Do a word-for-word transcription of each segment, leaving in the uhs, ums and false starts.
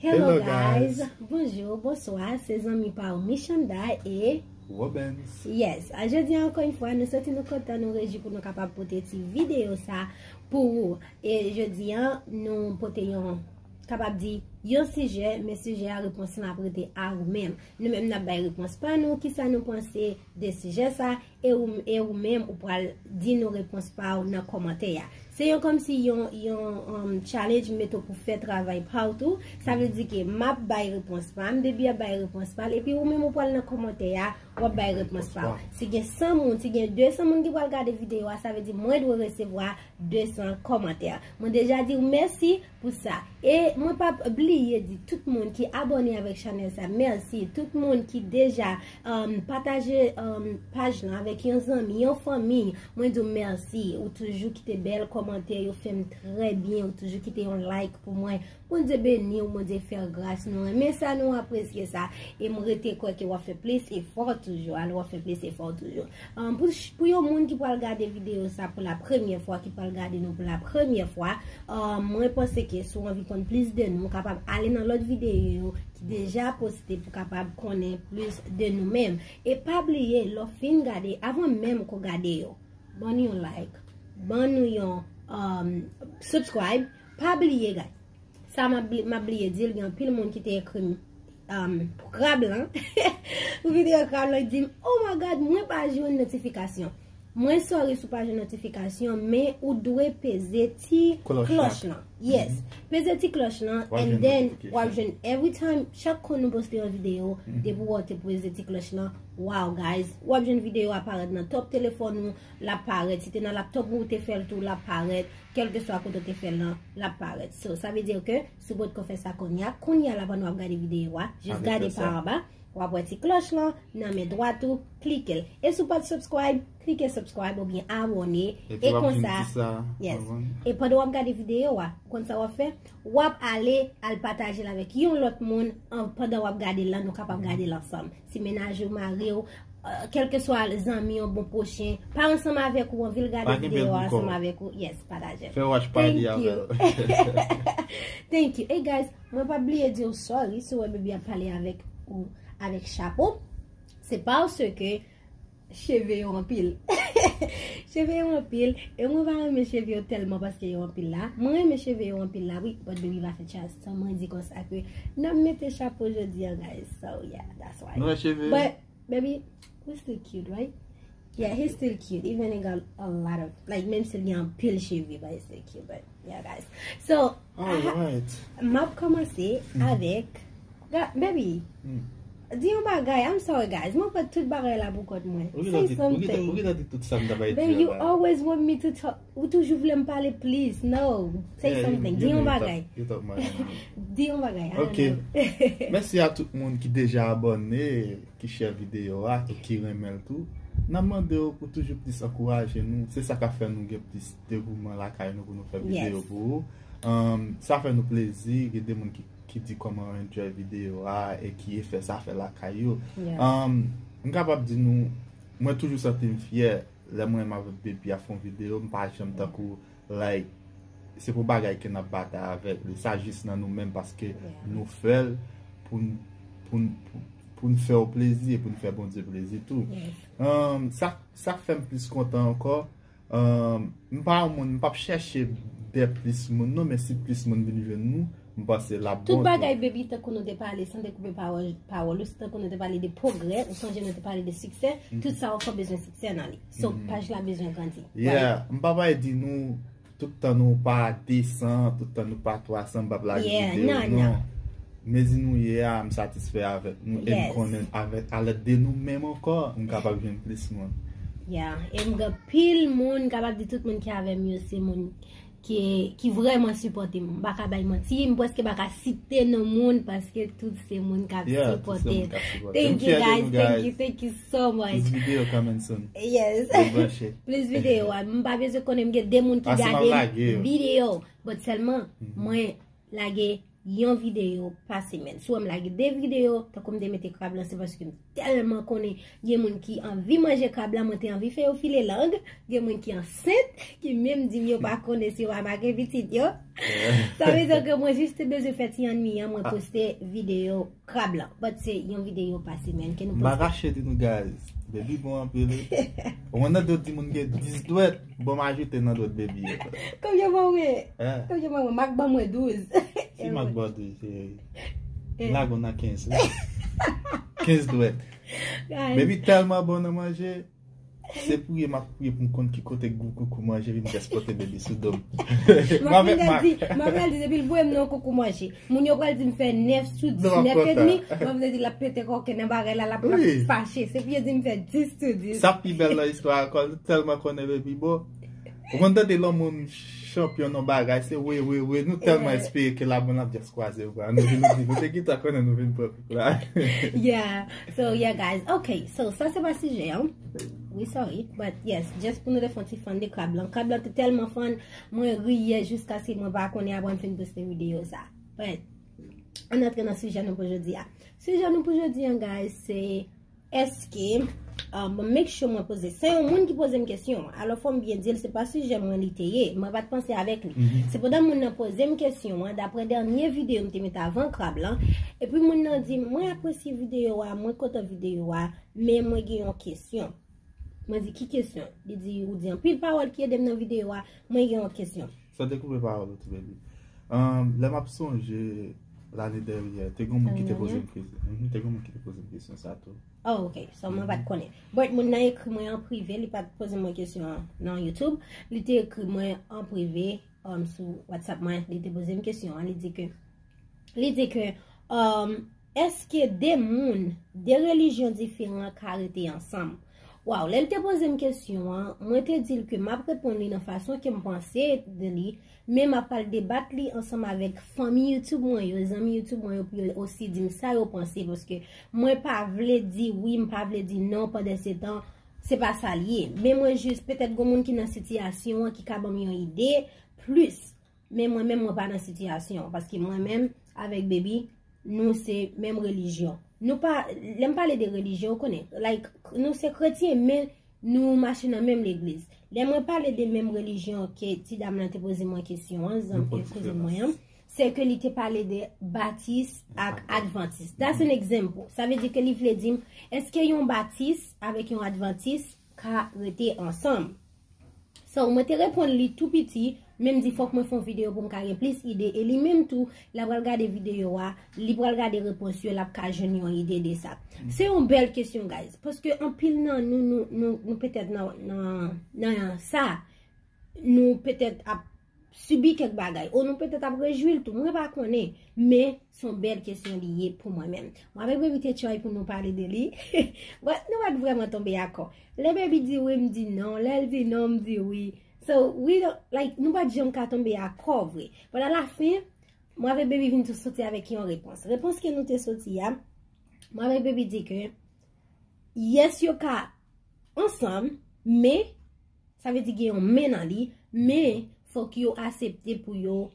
Hello, guys. Bonjou, bonswa, se zanmi pa w Michanda e Robens. Yes, a jodi a, ankò yon fwa, nou santi nou kontan, nou rejwi pou nou kapab pote ti videyo sa pou ou. E jodi a, nou pote yon, kapab di, yon sijè, men sijè a, repons lan ap rete a ou menm. Nou menm n ap bay repons pa nou, kisa nou panse de sijè sa, e ou, e ou menm ou pral di nou repons pa ou nan kòmantè a. Se yon kòmsi yon, yon um, challenge m mete w pou fè travay pa w tou. Sa vle di ke m ap bay repons pa m, Baby ap bay repons pa l, epi ou menm ou pral nan kòmantè a, w ap bay repons pa w. Si gen san moun, si gen de san moun ki pral gade videyo a, sa vle di mwen dwe resevwa de san kòmantè. Mwen deja di w mèsi pou sa. E mwen p ap bliye di tout moun ki abòne avèk chanèl sa, mèsi. Tout moun ki deja um, pataje um, paj lan avèk yon zanmi, yon fanmi, mwen di w mèsi. Ou toujou kite bèl kòmantè, yo fè m trè byen. Ou toujou kite yon like pou mwen. Bondye beni w, Bondye fè w gras. Nou renmen sa, nou apresye sa. E m rete kwè ke w ap fè plis efò toujou. Alò, w ap fè plis efò toujou. Um, pou, pou yon moun ki pral gade videyo sa pou la premyè fwa, ki pral gade nou pou la premyè fwa, um, mwen panse ke si w anvi konn plis de nou, w kapab ale nan lòt videyo yo ki deja poste pou kapab konnen plis de nou menm. E pa bliye, lè w fin gade, avan menm ke w gade yo, ban nou yon like, ban nou yon um, subscribe. Pa bliye, guys. Sa m ap bli- m ap bliye di l, gen anpil moun ki te ekri m um, pou krab lan. Pou videyo krab lan, ki di m, "Oh my God, mwen pa jwenn notifikasyon." Mwen sorry si w pa jwenn notifikasyon, men ou dwe peze ti klòch lan. Yes. Peze ti klòch lan, and then w ap jwenn every time, chak kou nou poste yon videyo, depi w te peze ti klòch lan, wow, guys, w ap jwenn videyo aparèt nan top telefòn ou, l ap parèt. Si te nan laptop ou te fè l tou, l ap parèt. Kèlkeswa kote w te fè l lan, l ap parèt. So, sa vle di ke si w potko fè sa kounye a, kounye a la pandan w ap gade videyo a, jis gade pa anba, w ap wè ti klòch lan nan men dwat ou, klike l. E si w pa t subscribe, klike subscribe oubyen abòne. E konsa, yes. E pandan w ap gade videyo a, ou konn sa w ap fè? W ap ale al pataje l avèk yon lòt moun an, pandan w ap gade l lan, nou kapab gade l ansanm. Si mennaj ou, mari w, kèlkeswa zanmi w, bon pwochen, pa ansanm avèk ou, anvi l gade videyo a ansanm avèk ou, yes, pataje l. Fè watch party avè l. Thank you. Hey guys, mwen pa bliye di w sorry si w wè Baby ap pale avèk ou avèk chapo. Se paske cheve yo anpil. Cheve yo anpil. E mwen pa renmen cheve yo tèlman paske yo anpil la. Mwen renmen cheve yo anpil la, wi. But Baby pa fè chas. Sa mwen di konsa ke n ap mete chapo jodi a, guys. So, yeah, that's why. Nou wè cheve yo? But, Baby, we still cute, right? Yeah, he's still cute. Even he got a lot of, like, menm si l gen anpil cheve, but he's still cute. But, yeah, guys. So, m ap kòmanse avèk Ga- Baby, di yon bagay. I'm sorry, guys. Mwen pran tout bagay la pou kont mwen. Say something. Ou gentan di tout sa m t ap di a la. Baby, you always want me to talk. Ou toujou vle m pale, please. No. Say something. Di yon bagay. Di yon bagay. I don't know. Ok. Mèsi a tout moun ki deja abòne, ki share videyo a, e ki renmen l tou. N ap mande w pou toujou plis ankouraje nou. Se sa k ap fè nou gen plis devouman lakay nou pou nou fè videyo pou ou. Um, sa fè nou plezi. Gen de moun ki ki di kòman yo enjoy videyo a e ki efè sa fè lakay yo. Um, m kapab di nou, mwen toujou santi m fyè lè mwen menm avèk Baby ap fè yon videyo, m pa janm tankou, like, se pou bagay ke n ap batay avèk li. Sa jis nan nou menm paske nou fè l pou n, pou n, pou, pou n fè w plezi e pou n fè Bondye plezi tou. Um, sa, sa k fè m plis kontan ankò, Um, m pa yon moun, m p ap chèche dè plis moun non, men si plis moun vin jwenn nou, m panse l ap bon tou. Tout bagay, Baby, tankou nou te pale, san te koupe pawòl, pawòl ou, tankou nou te pale de pwogrè, ou sonje nou te pale de siksè, tout sa w fè bezwen siksè nan li. So, paj la bezwen grandi. Yeah, m pa pral di nou, tout tan nou pa de san, tout tan nou pa twa san, m p ap lage videyo, non. Mezi nou ye a, m satisfè avèk nou e m konnen avèk, a lèd de nou menm ankò, m kapab jwenn plis moun. Yeah, e m gen pil moun, m kapab di tout moun ki avè m yo, se moun ki, ki vrèman sipòte m. M pa ka bay manti, m prèske pa ka site non moun paske tout se moun k ap sipòte. Thank you guys, thank you, thank you so much. Plis videyo coming soon. Yes. Plis videyo, m pa bezwen konnen m gen de moun ki gade videyo, but sèlman mwen lage yon videyo pa semèn. Si w wè m lage de videyo, tankou m te mete krab lan, se paske m tèlman konnen gen moun ki anvi manje krab lan, mwen te anvi fè yo file lang, gen moun ki ansent, ki menm di m yo pa konnen si yo pa make pitit yo. Sa vle di ke mwen jis te bezwen fè ti annwiyan, mwen poste videyo krab lan. But se yon videyo pa semèn ke nou poste. M pa kache di nou, guys. Baby bon anpil. Ou konn nan dwèt di moun gen dis dwèt, bon m ajoute nan dwèt baby yo. Konbyen mwen wè? Konbyen mwen wè? Mak ban mwen douz. Si mak ban douz, se lagon nan kenz. Kenz dwèt. Guys. Baby tèlman bon nan manje. Se priye m ap priye pou m konn ki kote gou koukou manje vin jis pote baby sou do m. M ap vin di, m ap vin di depi l voye m nan koukou manje. Moun yo pral di m fè nèf sou dis, nèf edmi, m ap vin di l ap pete kòken nan bagay la, l ap fache. Se priye di m fè dis sou dis. Sa pi bèl nan istwa a, kòm nou tèlman konnen baby bon. Ou konn tande lè moun chanpyon nan bagay, se wi, wi, wi. Nou tèlman espere ke la bon ap jis kwaze yo, bra. Nou vin, nou vin, nou te gentan konnen nou vin pran pik la. Yeah. So, yeah, guys. Ok, so, sa se pa sijè an. We sorry. But yes, just pou nou te fè yon ti fun de krab lan. Krab lan te tèlman fun, mwen ri yè jiskaske mwen pa konnen apre m fin poste videyo sa. But, ann antre nan sijè nou pou jodi a. Sijè nou pou jodi an, guys, se èske, um, make sure mwen poze. Se yon moun ki poze m kesyon an. Alò, fò m byen di l, se pa sijè mwen li te ye. Mwen pa t panse avèk li. Se pandan moun nan poze m kesyon an, daprè dènye videyo m te met avan krab lan, epi moun nan di, "Mwen apresye videyo a, mwen kontan videyo a, men mwen gen yon kesyon." Mwen di, "Ki kesyon?" Li di, "Ou di anpil pawòl ki ede m nan videyo a, mwen gen yon kesyon." Sa te koupe pawòl ou tou, baby. Um, lè m ap sonje lane dènyè, te gen moun ki te poze m kesyon. Mhm, te gen moun ki te poze m kesyon sa tou. Oh, ok. So, mwen pa t konnen. But moun nan ekri mwen an prive, li pa t poze mwen kesyon an nan YouTube. Li te ekri mwen an prive, um, sou WhatsApp mwen, li te poze m kesyon an, li di ke, li di ke, um, èske de moun, de relijyon diferan ka rete ansanm? Waw, lè l te poze m kesyon an, mwen te di l ke m ap reponn li nan fason ke m panse de li, men m ap pral debat li ansanm avèk fanmi YouTube mwen yo, zanmi YouTube mwen yo, pou yo osi di m sa yo panse, paske mwen pa vle di wi, m pa vle di non, pandan se tan, se pa sa l ye. Men mwen jis, petèt gon moun ki nan sitiyasyon an ki ka ban m yon ide plis. Men mwen menm, mwen pa nan sitiyasyon an, paske mwen menm avèk baby, nou se menm relijyon. Nou pa, lè m pale de relijyon, ou konnen, like, nou se kretyen, men nou mache nan menm legliz. Lè mwen pale de menm relijyon ke ti dam lan te poze mwen kesyon an, zanmi, kouzen mwen an, se ke li te pale de batis ak advantis. That's an example. Sa vle di ke li vle di m, èske yon batis avèk yon advantis ka rete ansanm? So, mwen te reponn li tou piti, men m di fòk mwen fè yon videyo pou m ka gen plis ide, e li menm tou, l ap pral gade videyo a, li pral gade repons yo, l ap ka jwenn yon ide de sa. Se yon bèl kesyon, guys, paske anpil nan nou, nou, nou, nou petèt nan, nan, nan sa, nou petèt ap sibi kèk bagay, ou nou petèt ap rejwi l tou, mwen pa konnen, men se yon bèl kesyon li ye pou mwen menm. Mwen avèk baby te try pou nou pale de li. But nou pa t vrèman tonbe akò. Lè baby di wi, m di non. Lè l di non, m di wi. So, we don't, like, nou pa t janm ka tonbe akò vre. But alafen, mwen avèk baby vin tou soti avèk yon repons. Repons ke nou te soti a, mwen avèk baby di ke yes, yo ka ansanm, men sa vle di gen yon men nan li, men fòk yo aksepte pou yo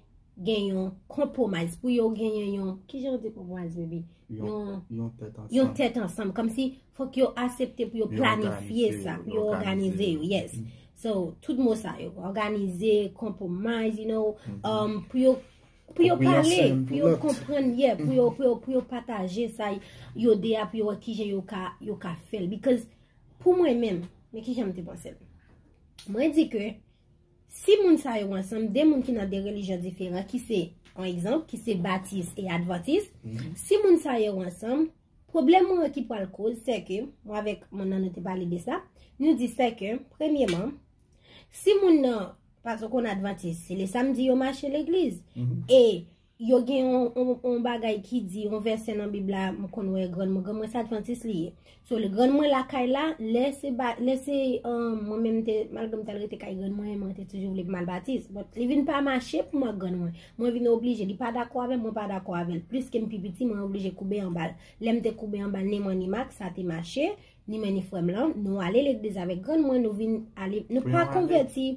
gen yon konpwomiz, pou yo genyen yon, ki jan yo di konpwomiz, baby? Yon, yon, yon tèt ansanm. Yon tèt ansanm. Kòmsi fòk yo aksepte pou yo planifye sa, pou yo òganize yo, yes. So, tout mo sa yo, òganize, konpwomiz, you know, um, pou yo, pou yo pale, pou yo konprann, yeah, pou yo, pou yo, pou yo pataje sa yo de a, pou yo wè kijan yo ka, yo ka fè l. Because, pou mwen menm, men kijan m te panse l. Mwen di ke si moun sa yo ansanm, de moun ki nan de relijyon diferan, ki se, yon egzanp, ki se batis e advantis, si moun sa yo ansanm, pwoblèm mwen ki pral koz, se ke, mwen avèk moun nan nou te pale de sa, nou di se ke, premyeman, si moun nan, paske w konn advantis, se le samdi yo mache legliz, e yo gen yon, yon, yon bagay ki di, yon vèsè nan Bib la, m konn wè grann mwen, grann mwen se advantis li ye. So, le grann mwen lakay la, lè se ba, lè se, um, mwen menm te, malgre m t al rete kay grann mwen, mwen te toujou vle pou m al batis. But li vin pa mache pou mwen ak grann mwen. Mwen vin oblije, li pa dakò avè m, mwen pa dakò avè l. Plis ke m pi piti, mwen oblije koube anba l. Lè m te koube anba l, ni mwen ni Mak, sa te mache, ni mwen ni frè m lan, nou ale legliz avèk grann mwen, nou vin ale, nou pa konvèti.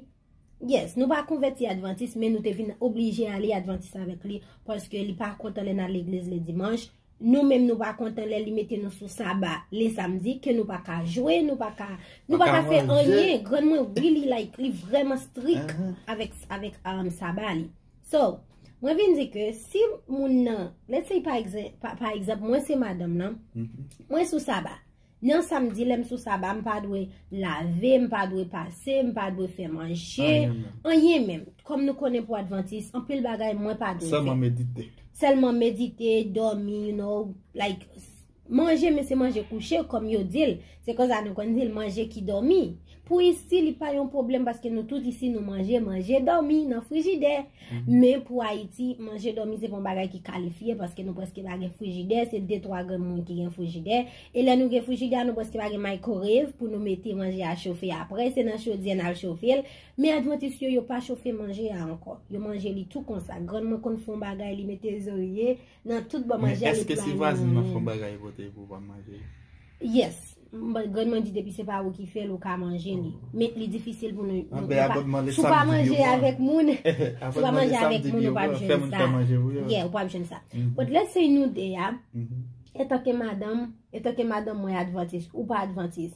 Yes, nou pa konvèti advantis, men nou te vin oblije ale advantis avèk li, paske li pa kontan lè n al legliz le dimanch. Nou menm nou pa kontan lè li mete nou sou saba le samdi, ke nou pa ka jwe, nou pa ka, nou pa ka fè anyen. Grann mwen, wi, li like, li vrèman strik avèk, avèk um, saba li. So, mwen vin di ke si moun nan, let's say pa egzanp, pa, pa egzanp, mwen se madanm nan, mwen sou saba. Nan samdi, lè m sou saba, m pa dwe lave, m pa dwe pase, m pa dwe fè manje, anyen menm. Kòm nou konnen pou advantis, anpil bagay mwen pa dwe fè. Sèlman medite. Sèlman medite, dòmi, you know, like, manje, men se manje kouche, kòm yo di l. Se konsa nou konn di l, manje ki dòmi. Pou isi, li pa yon pwoblèm paske nou tout isi, nou manje, manje, dòmi nan frijidè. Men pou Ayiti, manje dòmi se pa yon bagay ki kalifye paske nou prèske pa gen frijidè, se de twa granmoun ki gen frijidè. E lè nou gen frijidè, nou prèske pa gen microwave pou nou mete manje a chofe apre, se nan chodyè n al chofe l. Men advantis yo, yo pa chofe manje a ankò. Yo manje li tou konsa. Grann mwen konn fè yon bagay, li mete zorye nan tout bò manje a, li plane. Men èske si vwazin nan fè yon bagay pote pou w pa manje? Yes. Grann mwen di depi se pa ou ki fè l, ou ka manje li. Men li difisil pou nou, nou pa, si w pa manje avèk moun, si w pa manje avèk moun, ou p ap jwenn sa. Yeah, ou p ap jwenn sa. But let's say nou de a, etanke madanm, etanke madanm mwen advantis, ou pa advantis.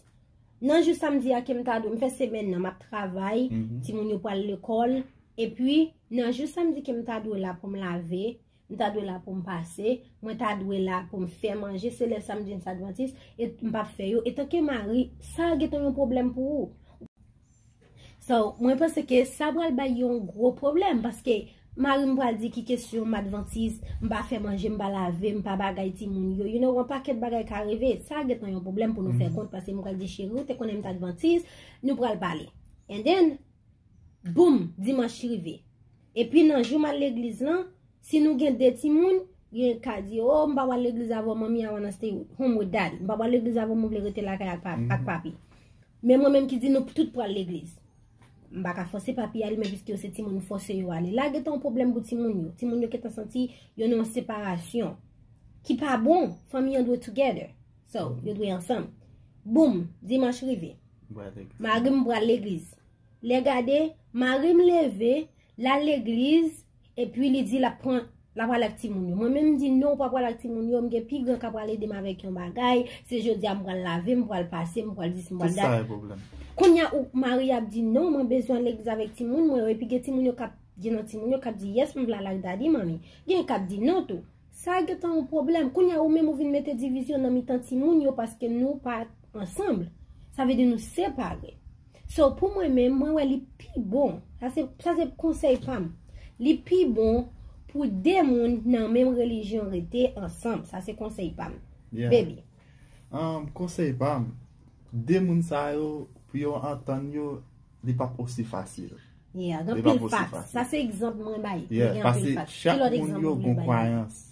Nan jou samdi a ke m ta dwe, m fè semèn nan, m ap travay, timoun yo pral lekòl, epi nan jou samdi ke m ta dwe la pou m lave, m ta dwe la pou m pase, mwen ta dwe la pou m fè manje, se lè samdi m sa advantis, e m p ap fè yo. Etanke mari, sa gentan yon pwoblèm pou ou. So, mwen panse ke sa pral bay yon gwo pwoblèm, paske mari m pral di ki kesyon m advantis, m pa fè manje, m pa lave, m pa bagay timoun yo. You know, yon pakèt bagay ka rive. Sa gentan yon pwoblèm pou nou fè kont, paske m pral di, cheri, ou te konnen m t advantis, nou pral pale. And then, boum, dimanch rive. Epi nan jou m al legliz lan, si nou gen de timoun, gen ka di, oh, m pa pral legliz avè w, mommy, I wanna stay home with daddy. M pa pral legliz avè w, mwen vle rete lakay ak pa- ak papi. Men mwen menm ki di nou tout pral legliz. M pa ka fòse papi ale, men piske yo se timoun, m fòse yo ale. La gentan yon pwoblèm pou timoun yo. Timoun yo gentan santi yo nan yon separasyon ki pa bon. Fanmi an dwe together. So, yo dwe ansanm. Boum, dimanch rive. Mari m pral legliz. Lè gade, mari m leve, l al legliz, epi li di l ap pran, l ap pral ak timoun yo. Mwen menm m di non, ou pa pral ak timoun yo, m gen pi gran k ap pral ede m avèk yon bagay, se jodi a m pral lave, m pral pase, m pral dis, m pral dat. Kounye a ou mari ap di non, mwen bezwen al legliz avèk timoun mwen yo, epi gen timoun yo k ap, gen nan timoun yo k ap di yes, m vle al ak daddy, mommy. Gen k ap di non tou. Sa gentan yon pwoblèm. Kounye a ou menm ou vin mete divizyon nan mitan timoun yo paske nou pa ansanm. Sa vle di nou separe. So, pou mwen menm, mwen wè li pi bon. Sa se, sa se konsèy pa m. Li pi bon pou de moun nan menm relijyon rete ansanm. Sa se konsèy pa m. Yeah. Baby. Um, konsèy pa m, de moun sa yo, pou yo antann yo, li p ap osi fasil. Yeah, gen anpil faks. Sa se egzanp mwen bay. Yeah, paske chak moun yo gon kwayans.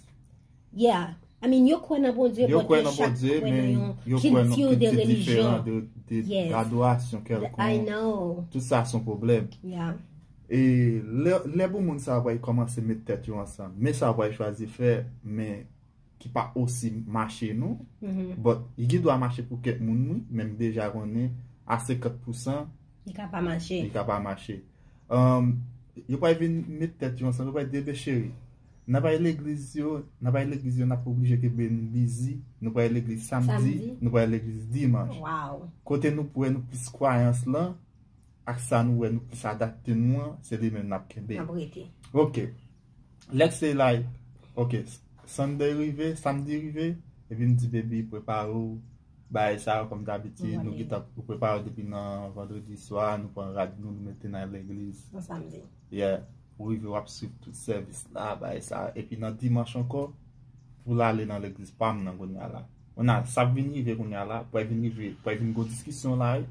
Yeah. I mean, yo kwè nan Bondye, but yo chak kwè nan yon kilti de relijyon, de, de adorasyon kèlkonk. Tout sa se yon pwoblèm. E lè, lè bon moun sa yo pral kòmanse met tèt yo ansanm, men sa yo pral chwazi fè, men ki pa osi mache non. But li gen dwa mache pou kèk moun wi, men m deja konnen a senkant pousan li ka pa mache. Li ka pa mache. Um, yo pral vin met tèt yo ansanm, yo pral di, ebyen cheri, n ap al legliz yo, n ap al legliz yo, n ap oblije kenbe n bizi, nou pral legliz samdi, nou pral legliz dimanch. Kote nou pou wè nou plis kwayans lan, ak sa nou wè nou plis adapte nou an, se li menm n ap kenbe. N ap rete. Ok. Let's say like, ok, Sunday rive, samdi rive, epi m di baby prepare w, bagay sa yo kòm dabitid, nou gentan prepare w depi nan vandredi swa, nou pran rad nou, nou mete nan legliz. Nan samdi. Yeah. Ou rive w ap swiv tout sèvis la, bagay sa. Epi nan dimanch ankò, pou l ale nan legliz pa m nan kounye a la. Kounye a, sa ap vin rive kounye a la, pral vin rive, pral vin gon diskisyon la wi.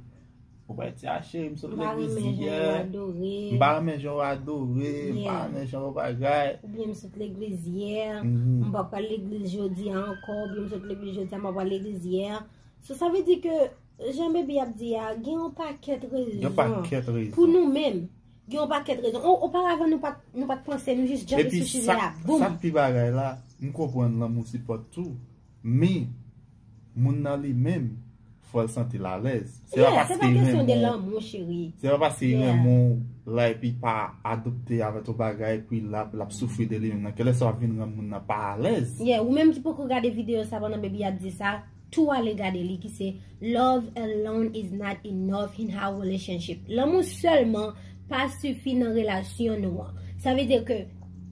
Ou pral di, a cheri, m sot legliz yè, m pa renmen jan w adore, m pa renmen jan w bagay. Oubyen m sot legliz yè, m pa pral legliz jodi a ankò, oubyen m sot legliz jodi a, m pa pral legliz yè. So, sa vle di ke, jan Baby ap di a, gen yon pakèt rezon. Gen yon pakèt rezon. Pou nou menm, gen yon pakèt rezon. O, oparavan, nou pa t, nou pa t panse, nou jis djanbe sou chizè a. Boum! Epi sa, sa k pi bagay la, m konprann lanmou sipòt tou. Men, moun nan li menm, fò l santi l alèz. Se pa paske li renmen w. Se pa paske li renmen w la epi pa adopte avèk yon bagay epi l ap, l ap soufri de li menm nan. Kèlèswa w ap vin rann moun nan pa alèz. Yeah, ou menm ki poko gade videyo sa pandan Baby ap di sa, tou ale gade li ki se Love alone is not enough in our relationship. Lanmou sèlman pa sifi nan relasyon nou an. Sa vle di ke,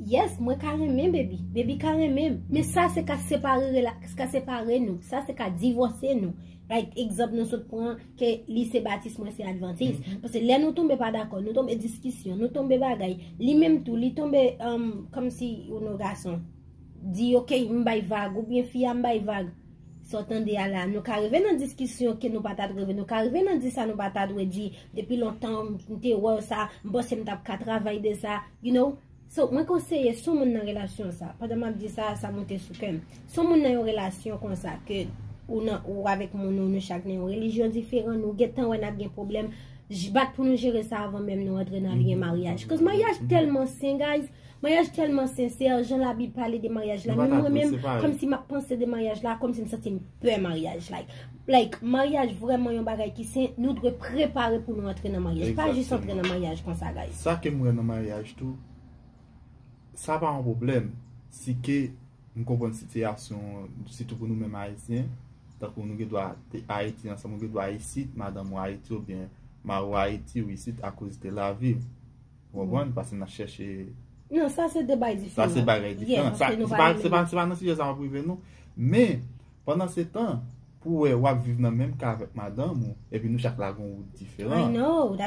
yes, mwen ka renmen Baby, Baby ka renmen m, men sa se ka separe rela-, ka separe nou, sa se ka divòse nou. Like, egzanp nou sot pran ke li se batis, mwen se advantis. Paske lè nou tonbe pa dakò, nou tonbe diskisyon, nou tonbe bagay, li menm tou, li tonbe, um, kòmsi yon gason di, ok, m bay vag, oubyen fi a m bay vag. Sa w tande a la, nou ka rive nan diskisyon ke nou pa ta dwe rive, nou ka rive nan di sa nou pa ta dwe di, depi lontan m te wè w sa, m panse m t ap ka travay de sa, you know. So, mwen konseye, si w moun nan relasyon sa, pandan m ap di sa, sa monte sou kè m. Si w moun nan yon relasyon konsa, ke ou nan, ou avèk moun ou, nou chak nan yon relijyon diferan, nou gentan wè n ap gen pwoblèm, j-, bat pou nou jere sa avan menm nou antre nan lyen maryaj. Cause maryaj tèlman sen, guys. Maryaj tèlman sensè, jan Labib pale de maryaj la, menm mwen menm, kòmsi m ap panse de maryaj la, kòmsi m santi m pè maryaj. Like, like, maryaj vrèman yon bagay ki sen, nou dwe prepare pou nou antre nan maryaj. Pa jis antre nan maryaj konsa, guys. Sa ke m wè nan maryaj tou, sa pa yon pwoblèm. Si ke m konprann sitiyasyon, sitou pou nou menm Ayisyen, tankou nou gen dwa te Ayiti ansanm, ou gen dwa isit, madanm ou Ayiti oubyen mari w Ayiti, ou isit akoz de lavi. Ou konprann? Paske n ap chèche. Non, sa se de bagay diferan. Sa se bagay diferan. Sa, se pa, se pa, se pa nan sijè sa m ap rive, non. Men, pandan se tan, pou w wè w ap viv nan menm kay avèk madanm ou, epi nou chak la gen wout diferan.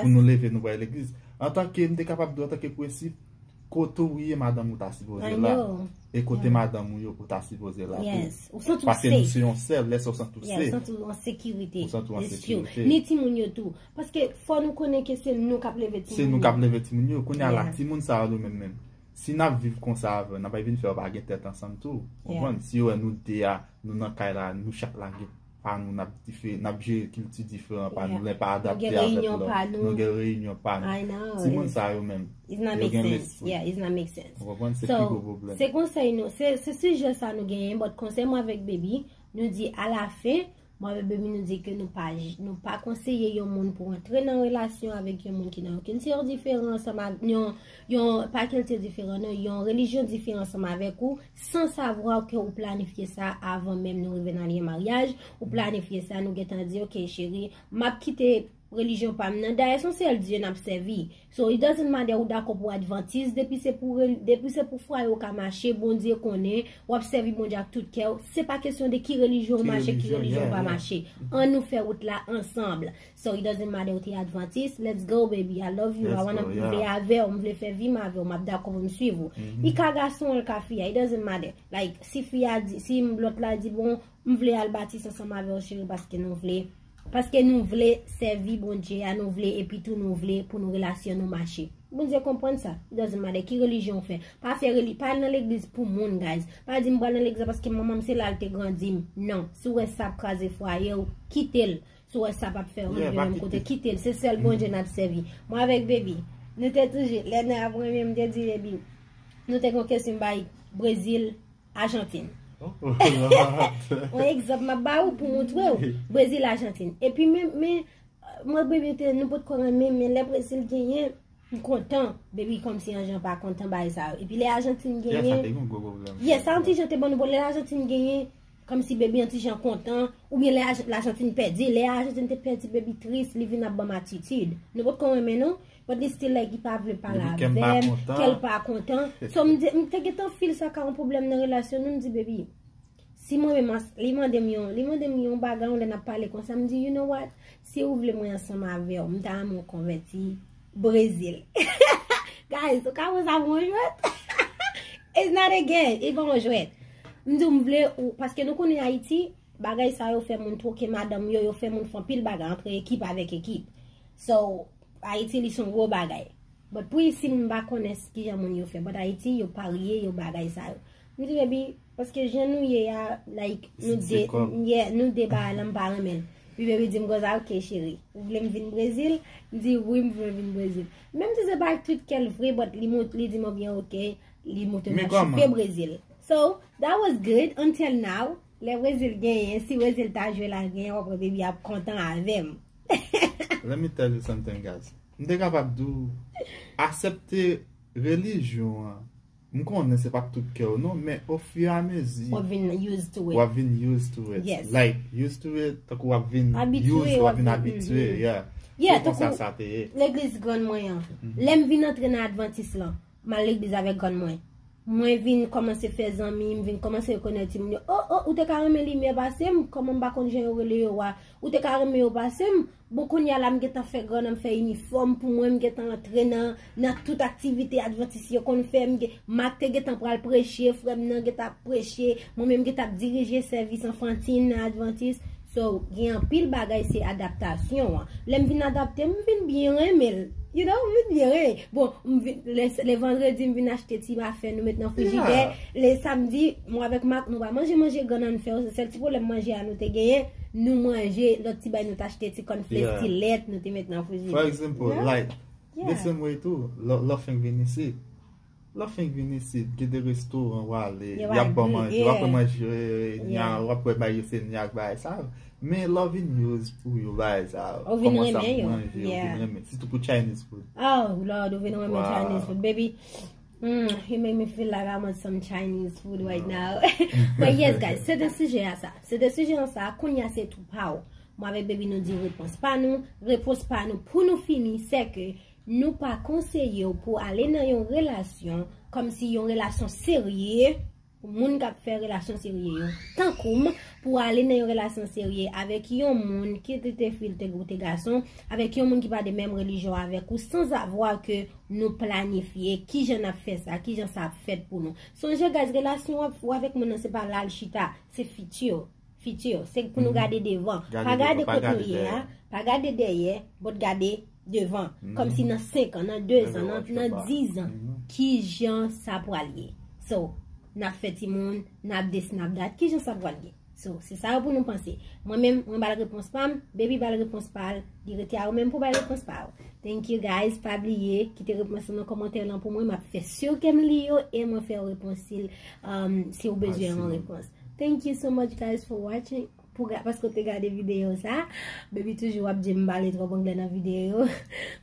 Pou nou leve, nou pral legliz. Antanke, m te kapab di w, antanke prensip, kote w ye, madanm ou ta sipoze la. E kote madanm ou yo, ou ta sipoze la tou. Paske nou se yon sèl, lè sa w santi w se. Ou santi w an sekirite. Ou santi w an sekirite. Ni timoun yo tou. Paske fò nou konnen ke se nou k ap leve timoun yo. Se nou k ap leve timoun yo. Kounye a la, timoun sa yo nou menm menm. Si n ap viv konsa avè w, n ap vin fè yo pa gen tèt ansanm tou. Ou konprann? Si yo wè nou de a, nou nan kay la, nou chak la gen pa nou, n ap dife-, n ap jere kilti diferan pa nou, lè pa adapte avèk lòt. Nou gen reyinyon pa nou. Timoun sa yo menm, yo gen lespri. Ou konprann? Se pi gwo pwoblèm. Se konsèy nou, se, se sijè sa nou genyen, but konsèy mwen avèk Baby, nou di alafen, mwen avèk Baby nou di ke nou pa, nou pa konseye yon moun pou antre nan relasyon avèk yon moun ki nan yon kilti diferan ansanm ak, yon, yon, pa kilti diferan, non, yon relijyon diferan ansanm avèk ou, san savwa ke ou planifye sa avan menm nou rive nan lyen maryaj, ou planifye sa, nou gentan di, ok, cheri, m ap kite relijyon pa m nan. Dayè, se yon sèl Dye n ap sèvi. So, it doesn't matter ou dakò pou advantis, depi se pou rel-, depi se pou fwaye w ka mache, Bondye konnen, w ap sèvi Bondye ak tout kè w. Se pa kesyon de ki relijyon w mache, ki relijyon w pa mache. Ann nou fè wout la ansanm. So, it doesn't matter ou te advantis, let's go, baby, I love you, I wanna, m vle avè w, m vle fè vi m avè w, m ap dakò pou m swiv ou. Li ka gason, li ka fi a, it doesn't matter. Like, si fi a di, si lòt la di, bon, m vle al batis ansanm avè w, cheri, paske nou vle. Paske nou vle sèvi Bondye a, nou vle, epi tou nou vle pou nou relasyon nou mache. Bondye konprann sa. It doesn't matter ki relijyon w fè. Pa fè reli-, pa al nan legliz pou moun, guys. Pa di m pral nan legliz la paske manman m se la l te grandi m. Non. Si w wè sa ap kraze fwaye w, kite l. Si w wè sa p ap fè w rive menm kote, kite l. Se sèl Bondye n ap sèvi. Mwen avèk Baby, nou te toujou, lè nèg ap renmen m, m te di Baby, nou te gen yon kesyon bay Brezil, Ajantin. Yon egzanp m ap ba ou pou montre w. Brezil, Ajantin. Epi men, men, mwen, Baby, te, nou potko renmen, men lè Brezil genyen, m kontan. Baby kòmsi yon jan pa kontan bagay sa yo. Epi lè Ajantin genyen, yes, sa yon ti jan te ban nou, bon, lè Ajantin genyen, kòmsi Baby yon ti jan kontan, oubyen lè Aj-, Lajantin pèdi, lè Ajantin te pèdi, Baby tris, li vin ap ban m atitid. Nou potko renmen, non? But li still like, li pa vle pale avè m, kè l pa kontan. So, m di, m te gentan feel sa ka yon pwoblèm nan relasyon nou, m di, Baby, si mwen menm, li mande m yon, li mande m yon bagay, yon lè n ap pale konsa, m di, you know what? Si ou vle mwen ansanm avè w, m ta renmen w konvèti Brezil. Guys, ou ka wè sa pou yon jwèt? It's not a game, e pa yon jwèt. M di w m vle ou, paske nou konnen Ayiti, bagay sa yo fè moun twoke madanm yo, yo fè moun fè anpil bagay antre ekip avèk ekip. So, Ayiti, li se yon gwo bagay. But pou isit, m pa konnen s-, kijan moun yo fè. But Ayiti, yo parye, yo bagay sa yo. M di, Baby, paske jan nou ye a, like, nou de, yeah, nou de bagay la, m pa renmen l. Epi Baby di m konsa, ok, cheri, ou vle m vin Brezil? M di, wi, m vle vin Brezil. Menm si se pa ak tout kè l vre, but li mont-, li di m, byen, ok, li montre m ap chofé Brezil. So, that was good until now. Lè Brezil genyen, si Brezil ta jwe la genyen, w ap wè baby ap kontan avè m. Let me tell you something, guys. M te kapab di w, aksepte relijyon an. M konnen se pa tout kè w non, men ofiramezi W ap vin used to w it. ap vin used to it. Yes. Like, used to it, tankou w ap vin Abitye, used, w w ap ap vin vin- abitye, mhm. Yeah. Yeah, Se konsa tankou- sa te ye. Legliz grann mwen an. Lè m vin antre nan Adventist lan, m al legliz avèk grann mwen. Mwen vin kòmanse fè zanmi, m vin kòmanse rekonèt timoun yo. Oh, oh, ou te ka renmen limyè pase m, kòman m pa konn jan yo rele yo a. Ou te ka renmen yo pase m. Bon, kounye a la, m gentan fè grann, m fè inifòm pou mwen, m gentan antre nan, nan tout aktivite Adventist yo konn fè. M gen, Mak te gentan pral preche, frè m nan gentan ap preche, mwen menm gentan ap dirije sèvis anfantin nan Adventist. So, gen anpil bagay se adaptasyon an. Lè m vin adapte, m vin byen renmen l. You know, m vin byen renmen. Bon, m vin, lè, lè vandredi, m vin achte ti afè nou met nan frijidè. Yeah. Lè samdi, mwen avèk Mak, nou pa manje manje grann an fè yo. Se sèl ti pwoblèm manje a nou te genyen. Nou manje lòt ti bay nou t achte, ti kònflèks, Yeah. ti lèt, nou te met nan frijidè. For example, Yeah. like, Yeah. the same way too, lò lò fenk vin isit. Lò fenk vin isit, gen de restoran w ale, Yo y ap ban agree, manje, w ap yeah. manje nya, Yeah. w ap wè bay yo se nya ak bagay sa. Men lò vin use pou yo bagay sa. Ou vin Kòman sa renmen yo. Manje, ou Yeah. vin renmen. Sitou pou Chinese food. Oh, Lord, ou vin renmen Wow. Chinese food, baby. Mm, you make me feel like I want some Chinese food right now. But yes, guys, se de sijè a sa. Se de sijè an sa, kounye a se tou pa w. Mwen avèk baby nou di repons pa nou. Repons pa nou pou nou fini, se ke nou pa konseye w pou ale nan yon relasyon kòmsi yon relasyon serye pou moun k ap fè relasyon serye yo. Tankou m, pou ale nan yon relasyon serye avèk yon moun, kit li te fi, li te, ou te gason, avèk yon moun ki pa de menm relijyon avèk ou, sanzavwa ke nou planifye kijan n ap fè sa, kijan sa ap fèt pou nou. Sonje, guys, relasyon w ap, ou avèk moun nan, se pa la l chita, se fiti. Fiti, se pou nou gade devan. Gade Pa gade devan, pa kot gade nou ye dèyè. A, pa gade dèyè, but gade devan. Mhm. Kòmsi nan senk an, nan de Gade zan, nan, watch nan your back. diz an, Mhm. kijan sa pral ye. So, n ap fè timoun, n ap this, n ap that, kijan sa pral ye. So, se sa yo pou nou panse. Mwen menm, mwen ba l repons pa m, baby ba l repons pa l, li rete a ou menm pou bay repons pa ou. Thank you guys, pa bliye, kite repons nan kòmantè lan pou mwen, m ap fè sur ke m li yo e mwen fè w repons si, um, si w bezwen yon Absolutely. Repons. Thank you so much guys for watching. Pou ga-, paske w te gade videyo sa. Baby toujou ap di m pale twòp anglè nan videyo.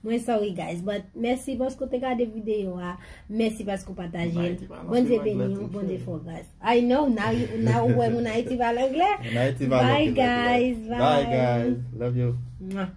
Mwen sorry guys, but mèsi paske w te gade videyo a. Mèsi paske w pataje l. Haiti pa nan Bondye film anglè beni w, tou, Bondye cheri. Fè w gras. I know, now you, now ou wè moun Ayiti pale anglè. Nan Haiti pa Bye nan guys, Bye bye. Guys, love you. Mwah.